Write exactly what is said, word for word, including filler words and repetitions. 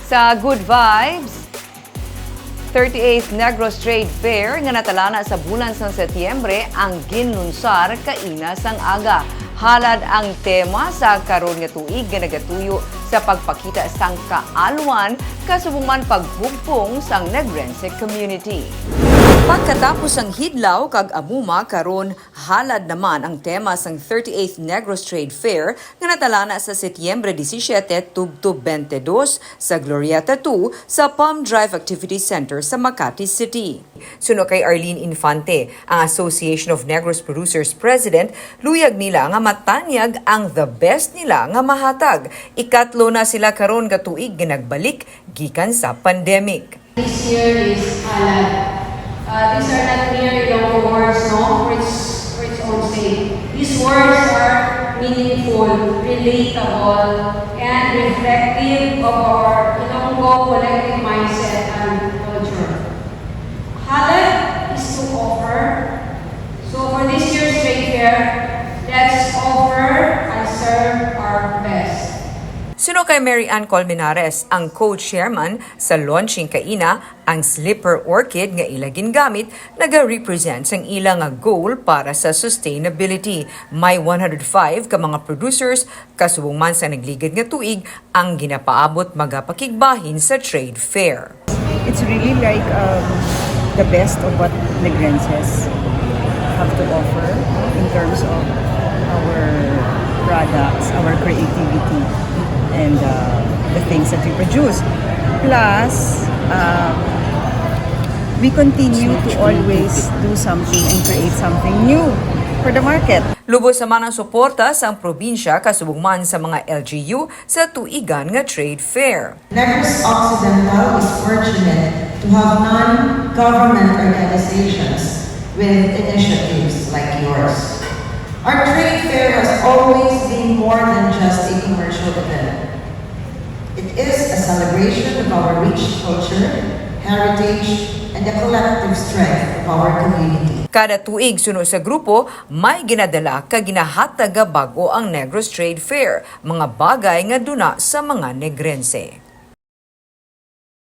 Sa Good Vibes, thirty-eighth Negros Trade Fair nga natalana sa bulan sang Setyembre ang ginlunsar kaina sang aga. Halad ang tema sa karon nga tuig nga nagatuyo sa pagpakita sang kaalwan, kasubong man paghugpong sang Negrense community. Pagkatapos sang Hidlaw kag Amuma karon, halad naman ang tema sang thirty-eighth Negros Trade Fair nga natalana sa Setyembre disisiete tubtob twenty-dos sa Glorieta two sa Palm Drive Activity Center sa Makati City. Suno kay Arlene Infante, ang Association of Negros Producers President, luyag nila nga matanyag ang the best nila nga mahatag. Ikatlo na sila karon nga tuig nga nagbalik gikan sa pandemic. This year is halad. Uh, these are not mere Ilonggo words, no? For its, for its own sake. These words are meaningful, relatable, and reflective of our Ilonggo collective mindset and culture. Halad is to offer. So for this year's trade fair, let's offer and serve our best. Suno kay Mary Ann Colmenares, ang co-chairman sa launching kaina, ang slipper orchid nga ila gingamit naga-represent sang ila nga goal para sa sustainability. May one hundred five ka mga producers, kasubong man sa nagligad nga tuig, ang ginapaabot magapakigbahin sa trade fair. It's really like, um, the best of what Negrenses have to offer, no, in terms of our products, our creativity, and, uh, the things that we produce. Plus, um, we continue to always do something and create something new for the market. Lubos naman ang suporta sang probinsya kasubong man sa mga L G U sa tuigan nga trade fair. Negros Occidental is fortunate to have non-government organizations with initiatives like yours. Our trade fair has always been more than just a commercial event. It is a celebration of our rich culture, heritage, and the collective strength of our community. Kada tuig, suno sa grupo, may ginadala kag ginahatag nga bag-o ang Negros Trade Fair, mga bagay nga duna sa mga Negrense.